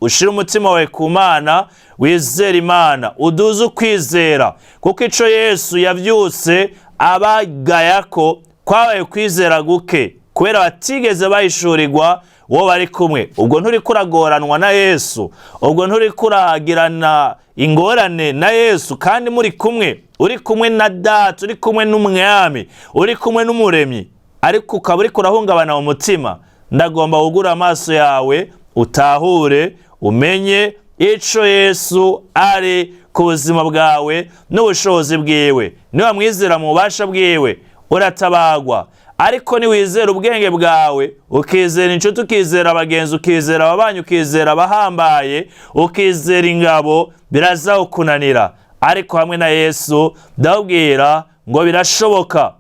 Ushire umutima wawe ku Mana, wizere Imana, uduze ukwizera, kuko ico Yesu yavyutse abagaya ko kwabaye kwizera guke, kubera batigeze bahishurirwa uwo bari kumwe. Ubwo nturiko uragoranwa na Yesu, ubwo nturiko uragirana ingorane na Yesu, kandi muri kumwe, uri kumwe na Data, uri kumwe n'Umwami, uri kumwe n'Umuremyi, ariko ukaba uriko urahungabana mu mutima. Ndagomba wugure amaso yawe, utahure, umenye ico Yesu ari ku buzima bwawe n'ubushobozi bwiwe. Niba mwizera mu bubasha bwiwe, uratabagwa. Ariko niwizera ubwenge bwawe, ukizera inshuti, ukizera abagenzi, ukizera ababanyi, ukizera abahambaye, ukizera ingabo, birazakunanira. Ariko hamwe na Yesu, ndabwira ngo birashoboka.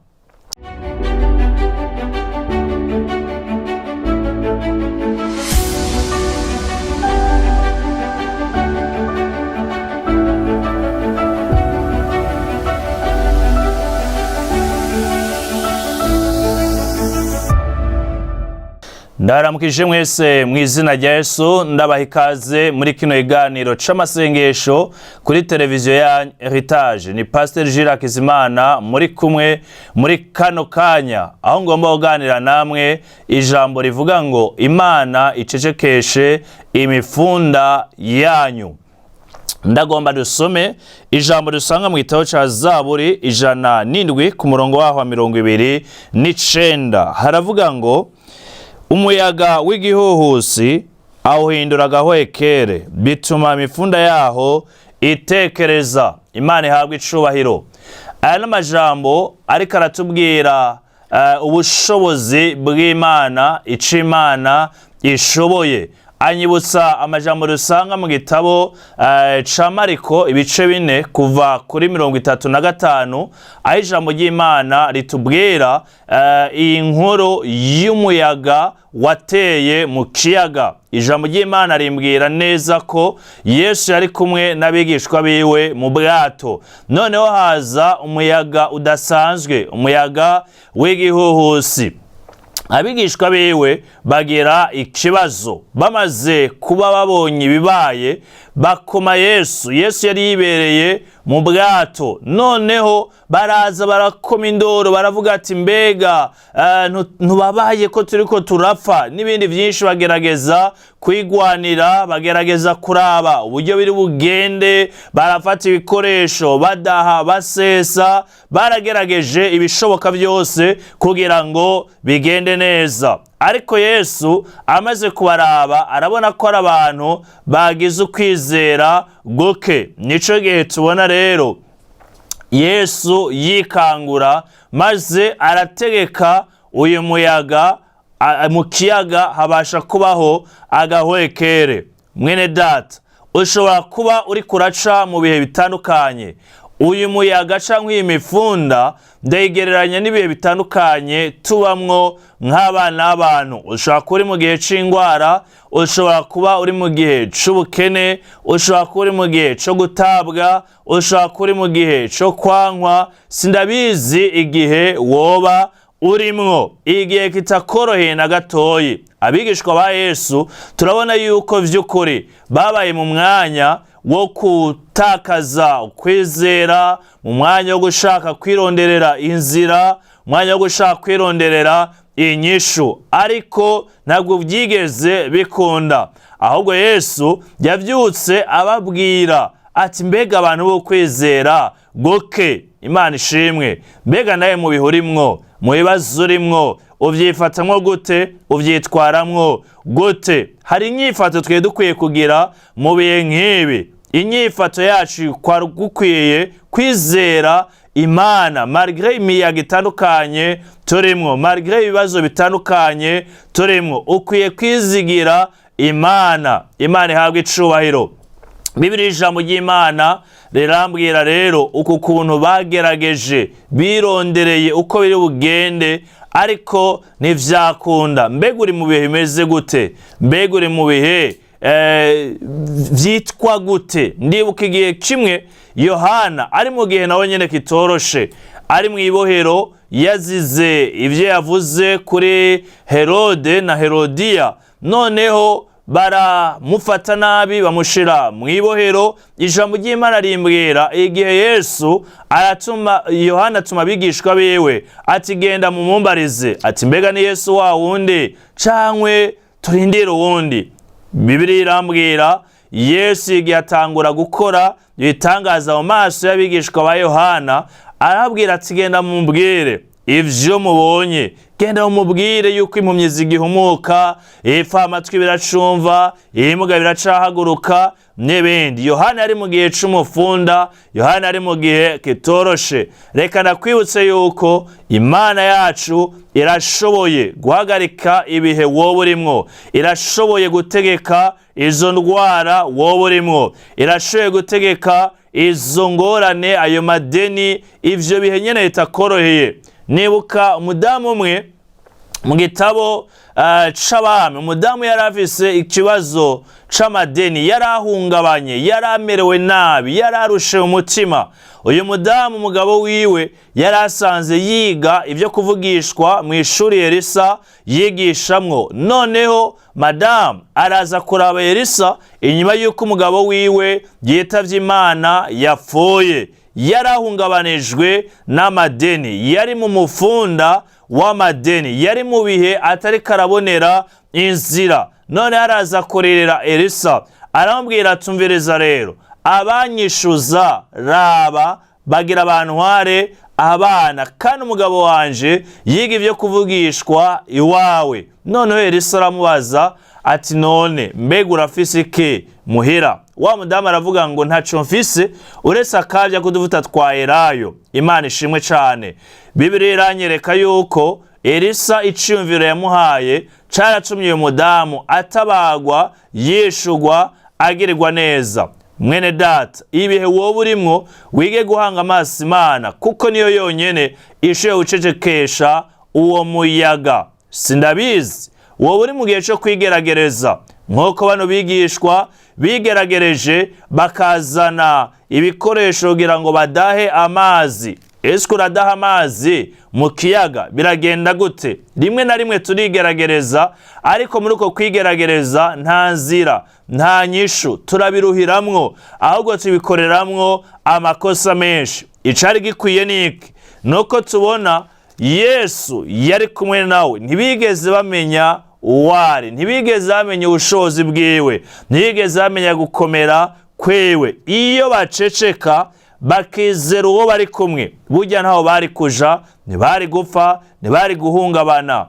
Ndaramukije mwese mu izina rya Yesu, ndabaha ikaze muri kino kiganiro c'amasengesho kuri televiziyo ya Heritage. Ni Pasteur Jules Hakizimana muri kumwe muri kano kanya, aho ngomba kuganira namwe ijambo rivuga ngo Imana icecekeshe imifunda yanyu. Ndagomba dusome ijambo dusanga mu gitabo ca Zaburi 107 ku murongo waho wa 29. Haravuga ngo: "Umuyaga w'igihuhusi awuhindura agahwekere, bituma imifunda yaho itekereza." Imana ihabwa icubahiro. Aya n'amajambo ariko aratubwira ubushobozi bw'Imana, ico Imana ishoboye. Anyibutsa amajambo dusanga mu gitabo ca Mariko ibice 4 kuva kuri 35, aho ijambo ry'Imana ritubwira iyi nkuru y'umuyaga wateye mu kiyaga. Ijambo ry'Imana rimbwira neza ko Yesu yari kumwe n'abigishwa biwe mu bwato, noneho haza umuyaga udasanzwe, umuyaga w'igihuhusi. Abigishwa biwe bagira ikibazo. Bamaze kuba babonye ibibaye, bakoma Yesu. Yesu yari yibereye mu bwato, noneho baraza barakoma induru, baravuga ati: "Mbega ntubabaye ko turiko turapfa?" N'ibindi byinshi. Bagerageza kwigwanira, bagerageza kuraba uburyo biri bugende, barafata ibikoresho, badaha, basesa, baragerageje ibishoboka byose kugira ngo bigende neza. Ariko Yesu amaze kubaraba, arabona ko ari abantu bagize ukwizera guke. Nico gihe tubona rero Yesu yikangura, maze arategeka uyu muyaga mu kiyaga, habasha kubaho agahwekere. Mwene Data, ushobora kuba uri kuraca mu bihe bitandukanye. Uyu muyaga cyangwa iyi mifunda ndayigereranya n'ibihe bitandukanye tubamwo nk'abana b'abantu. Ushobora kuba uri mu gihe c'indwara, ushobora kuba uri mu gihe c'ubukene, ushobora kuba uri mu gihe co gutabwa, ushobora kuba uri mu gihe co kwankwa. Sindabizi igihe woba urimwo, igihe kitakoroheye na gatoyi. Abigishwa ba Yesu turabona yuko vy'ukuri babaye mu mwanya wo gutakaza ukwizera, mu mwanya wo gushaka kwironderera inzira, umwanya wo gushaka kwironderera inyishu, ariko ntabwo byigeze bikunda. Ahubwo Yesu yavyutse ababwira ati: "Mbega abantu bo kwizera guke!" Imana ishimwe. Mbega nawe mu bihe urimwo, mu bibazo urimwo, ubyifatamwo gute? Ubyitwaramwo gute? Hari inyifato twe dukwiye kugira mu bihe nk'ibi. Inyifato yacu kwari gukwiye kwizera Imana malgré imiyaga itandukanye turimwo, malgré ibibazo bitandukanye turimwo. Ukwiye kwizigira Imana. Imana ihabwa icubahiro. Bibiri, ijambo ry'Imana rirambwira rero uku kuntu bagerageje, birondereye uko biri bugende, ariko ntivyakunda. Mbega uri mu bihe bimeze gute? Mbega uri mu bihe vyitwa gute? Ndibuka igihe kimwe Yohana ari mu gihe nawe nyene kitoroshe, ari mu ibohero yazize ivyo yavuze kuri Herode na Herodiya. Noneho Baramufata nabi, bamushira mu ibohero. Ijambo ry'Imana rimbwira igihe Yesu aratuma Yohana, atuma abigishwa biwe ati: "Genda mumumbarize," ati: "Mbega ni Yesu wa wundi cankwe turindire uwundi?" Bibiliya irambwira Yesu igihe atangura gukora ibitangaza mu maso y'abigishwa ba Yohana, arabwira ati: "Genda mumbwire ivyo mubonye, genda mumubwire yuko impumyi zigihumuka, ipfa amatwi biracumva, ibimuga biracahaguruka n'ibindi." Yohana yari mu gihe c'umufunda, Yohana ari mu gihe kitoroshe. Reka ndakwibutse yuko Imana yacu irashoboye guhagarika ibihe wowe urimwo, irashoboye gutegeka izo ndwara wowe urimwo, irashoboye gutegeka izo ngorane, ayo madeni, ivyo bihe nyene bitakoroheye. Nibuka umudamu umwe mu gitabo c'Abami. Umudamu yari afise ikibazo c'amadeni, yari ahungabanye, yari amerewe nabi, yari arushe umutima. Uyu mudamu, umugabo wiwe yari asanze yiga ibyo kuvugishwa mu ishuri Elisa yigishamwo. Noneho madamu araza kuraba Elisa inyuma y'uko umugabo wiwe yitavye Imana, yapfuye. Yarahungabanijwe n'amadeni, yari mu mufunda w'amadeni, yari mu bihe atari karabonera inzira. None araza kuririra Elisa, aramubwira: "Atumviriza rero, abanyishuza raba bagira bantware abana, kandi umugabo wanje yiga ibyo kuvugishwa iwawe." Noneho Elisa aramubaza ati: "None mbega urafise iki muhira?" Wa mudamu aravuga ngo: "Ntaco mfise uretse akabya k'uduvuta twa elayo." Imana ishimwe cane. Bibiliya iranyereka yuko Elisa iciyumviro yamuhaye caratumye uyu mudamu atabagwa, yishugwa, agirirwa neza. Mwene data, ibihe wowe urimwo, wige guhanga amaso Imana, kuko niyo yonyene ishoboye gucecekesha uwo muyaga. Sindabizi, wowe uri mu gihe cyo kwigeragereza nk'uko bano bigishwa bigeragereje, bakazana ibikoresho kugira ngo badahe amazi. Ese uradaha amazi mu kiyaga biragenda gute? Rimwe na rimwe turigerageza, ariko muri uko kwigerageza nta nzira, nta nyishu, turabiruhiramwo, ahubwo tubikoreramwo amakosa menshi. Icari gikwiye ni iki? Nuko tubona Yesu yari kumwe nawe, ntibigeze bamenya uwari, ntibigeze bamenya ubushobozi bwiwe, ntibigeze bamenya gukomera kwewe. Iyo baceceka bakizera uwo bari kumwe, burya ntaho bari kuja, ntibari gupfa, ntibari guhungabana.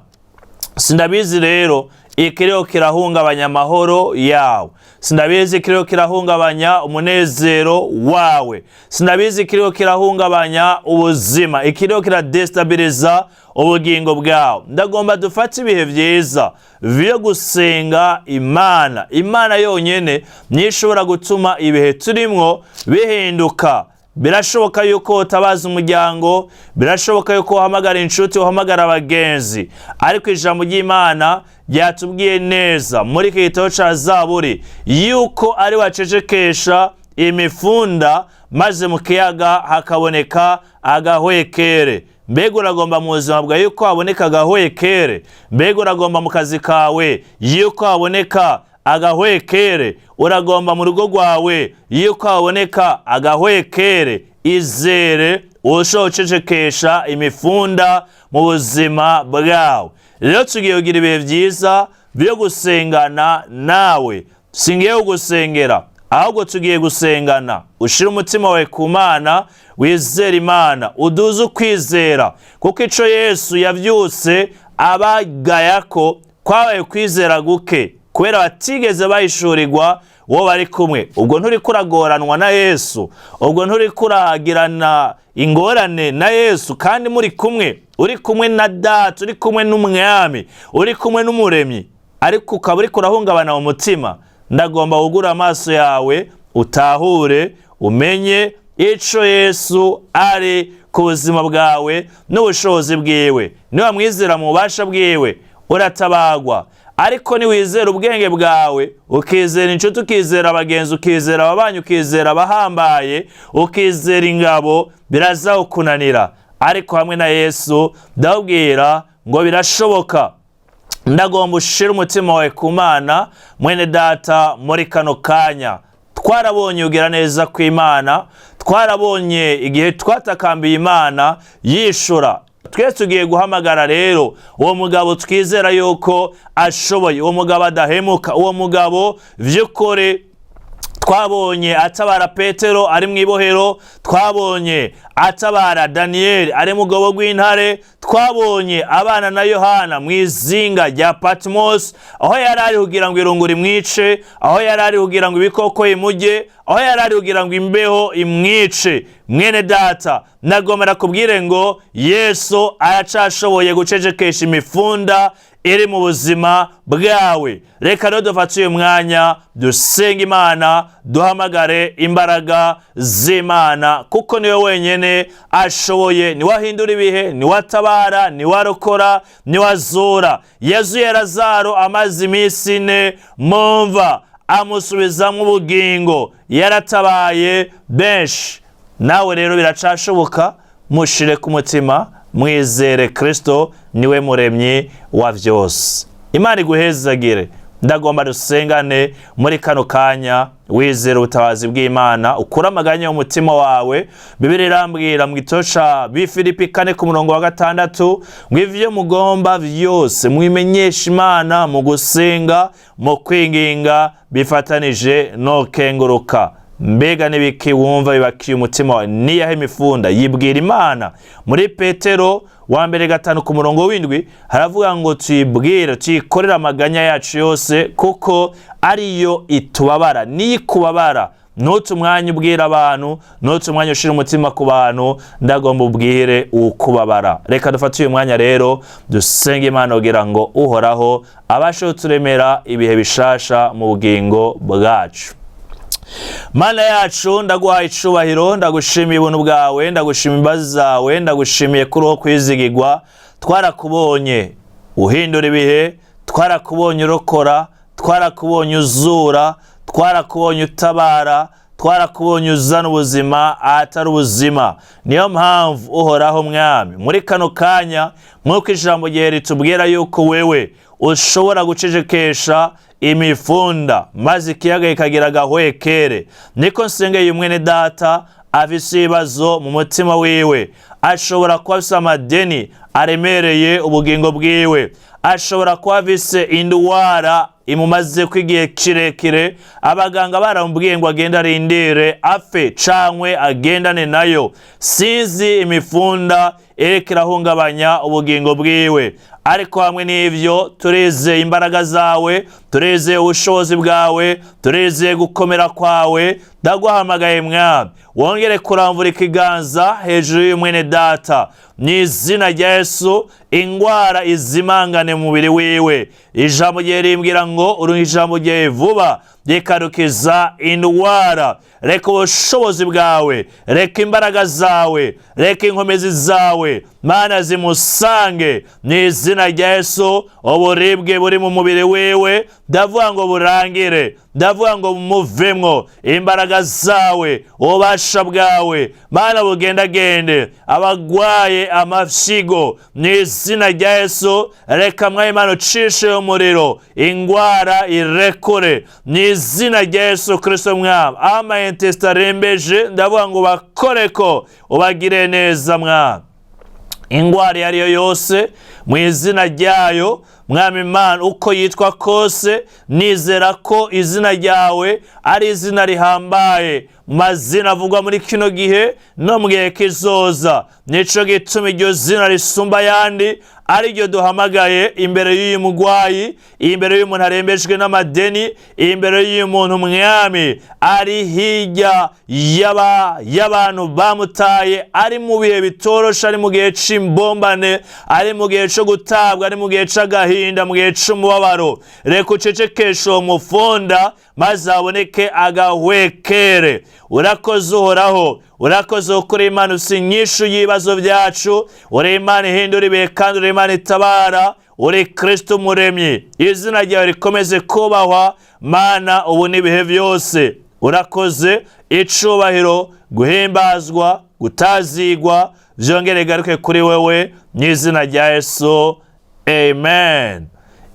Sindabizi rero ikiriho kirahungabanya amahoro yawe, sindabizi ikiriho kirahungabanya umunezero wawe, sindabizi ikiriho kirahungabanya ubuzima, ikiriho kiradestabiliza ubugingo bwawe. Ndagomba dufate ibihe byiza byo gusenga Imana. Imana yonyine niyo ishobora gutuma ibihe turimwo bihinduka. Birashoboka yuko utabaza umuryango, birashoboka yuko uhamagara inshuti, uhamagara abagenzi, ariko ijambo ry'Imana ryatubwiye neza muri iki gitabo cya Zaburi yuko ari wacecekesha imifunda, maze mu kiyaga hakaboneka agahwekere. Mbega uragomba mu buzima bwawe yuko haboneka agahwekere? Mbega uragomba mu kazi kawe yuko haboneka agahwekere? Uragomba mu rugo rwawe yuko haboneka agahwekere? Izere ushobora gucecekesha imifunda mu buzima bwawe. Rero tugiye kugira ibihe byiza byo gusengana nawe. Singiye kugusengera, ahubwo tugiye gusengana. Ushire umutima wawe ku Mana, wizere Imana, uduze ukwizera, kuko ico Yesu yavyutse abagaya ko kwabaye kwizera guke, kubera batigeze bahishurirwa uwo bari kumwe. Ubwo nturi kuragoranwa na Yesu, ubwo nturi kuragirana ingorane na Yesu kandi muri kumwe, uri kumwe na Data, uri kumwe n'Umwami, uri kumwe n'Umuremyi, ariko ukaba uri kurahungabana mu mutima. Ndagomba wugure amaso yawe, utahure, umenye ico Yesu ari ku buzima bwawe n'ubushobozi bwiwe. Niba mwizera mu bubasha bwiwe, uratabagwa. Ariko niwizera ubwenge bwawe, ukizera inshuti, ukizera abagenzi, ukizera ababanyi, ukizera abahambaye, ukizera ingabo, birazawukunanira. Ariko hamwe na Yesu, ndabwira ngo birashoboka. Ndagomba ushire umutima wawe ku Mana, mwene data. Muri kano kanya twarabonye ugira neza kw'Imana, twarabonye igihe twatakambiye Imana yishura. Twese tugiye guhamagara rero uwo mugabo twizera yuko ashoboye, uwo mugabo adahemuka, uwo mugabo vy'ukuri twabonye atabara Petero ari mu ibohero, twabonye atabara Daniyeli ari mu rwobo rw'intare, twabonye abana na Yohana mu izinga rya Patmos, aho yari ari kugira ngo irungu rimwice, aho yari ari kugira ngo ibikoko imujye, aho yari ari kugira ngo imbeho imwice. Mwene data, nagomera kubwire ngo Yesu aracashoboye gucecekesha imifunda iri mu buzima bwawe. Reka rero dufate uyu mwanya dusenga Imana, duhamagare imbaraga z'Imana, kuko niwe wenyine ashoboye, niwe ahindura ibihe, niwe atabara, niwe arokora, niwe azura. Yazuye Lazaro amaze iminsi 4 mu mva, amusubizamo ubugingo. Yaratabaye benshi. Nawe rero biracashoboka, mushire ku mutima, mwizere Kristo, niwe muremyi wa vyose. Imana iguhezagire. Ndagomba dusengane muri kano kanya, wizere ubutabazi bw'Imana, ukure amaganya y'umutima wawe. Bibiliya irambwira mu gitabo ca Bifilipi 4 ku murongo wa 6 ngo ivyo mugomba vyose mwimenyeshe Imana mu gusenga, mu kwinginga bifatanije no kenguruka. Mbega n'ibiki wumva bibakiye umutima wawe? Niyahe imifunda? Yibwira Imana. Muri Petero wa mbere 5 ku murongo w'7 haravuga ngo tuyibwire, tuyikorere amaganya yacu yose, kuko ariyo itubabara. Niyo ikubabara, ntute umwanya ubwira abantu, ntute umwanya ushira umutima ku bantu. Ndagomba ubwire ukubabara. Reka dufate uyu mwanya rero dusenge Imana kugira ngo Uhoraho abashe kuturemera ibihe bishasha mu bugingo bwacu. Mana yacu, ndaguhaye icubahiro, ndagushimiye ubuntu bwawe, ndagushimiye imbabazi zawe, ndagushimiye kuri uwo kwizigirwa. Twarakubonye uhindura ibihe, twarakubonye urokora, twarakubonye uzura, twarakubonye utabara, twarakubonye uzana ubuzima ahatari ubuzima. Niyo mpamvu, Uhoraho Mwami, muri kano kanya, nk'uko ijambo ryawe ritubwira yuko wewe ushobora gucecekesha imifunda maze ikiyaga kikagira agahwekere, niko nsengeye mwene data afise ibibazo mu mutima wiwe. Ashobora kuba afise amadeni aremereye ubugingo bwiwe, ashobora kuba afise indwara imumaze ko igihe kirekire, abaganga baramubwiye ngo agende arindire apfe cankwe agendane nayo. Sinzi imifunda iriko irahungabanya ubugingo bwiwe, ariko hamwe n'ivyo turizeye imbaraga zawe, turizeye ubushobozi bwawe, turizeye gukomera kwawe. Ndaguhamagaye Mwami, wongere kuramvura ikiganza hejuru y'umwene data mu izina rya Yesu. Ingwara izimangane mu mubiri wiwe. Ijambo rye rimbwira ngo uri ijambo rye vuba rikarukiza indwara. Reka ubushobozi bwawe, reka imbaraga zawe, reka inkomezi zawe, Mana, zimusange mu izina rya Yesu. Uburibwe buri mu mubiri wiwe, ndavuga ngo burangire, ndavuga ngo muvemwo. Imbaraga zawe, ububasha bwawe, Mana, bugendagende. Abagwaye amafyigo, mu izina rya Yesu, reka Mwami Imana ucishe umuriro, ingwara irekure mu izina rya Yesu Kristo. Mwami, ama intestins arembeje, ndavuga ngo bakoreko, ubagire neza Mwami. Ingwara iyo ariyo yose, mu izina ryayo, Mwami Imana, uko yitwa kose, nizera ko izina ryawe ari izina rihambaye mazina avugwa muri kino gihe no mu gihe kizoza. Nico gituma iryo zina risumba ayandi ariryo duhamagaye imbere y'uyu mugwayi, imbere y'uyu muntu arembejwe n'amadeni, imbere y'uyu muntu, Mwami, ari hirya y'abantu bamutaye, ari mu bihe bitoroshe, ari mu gihe c'imbombane, ari mu gihe co gutabwa, ari mu gihe c'agahinda, mu gihe c'umubabaro. Reka ucecekeshe uwo mufunda maze haboneke agahwekere. Urakoze Uhoraho, urakoze gukora Imana usi inyishu y'ibibazo byacu. Uri Imana ihindura ibihe kandi uri Imana itabara, uri Kristo Umuremyi. Izina ryawe rikomeze kubahwa, Mana, ubu n'ibihe byose. Urakoze. Icubahiro, guhimbazwa, gutazigwa byongere garuke kuri wewe mu izina rya Yesu, amen.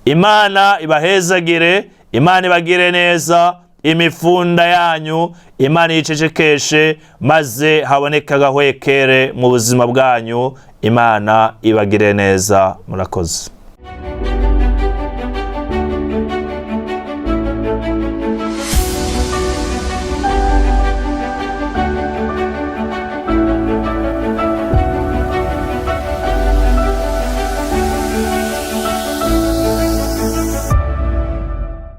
Imana ibahezagire, Imana ibagire neza. Imifunda yanyu Imana yicecekeshe, maze haboneke agahwekere mu buzima bwanyu. Imana ibagire neza, murakoze.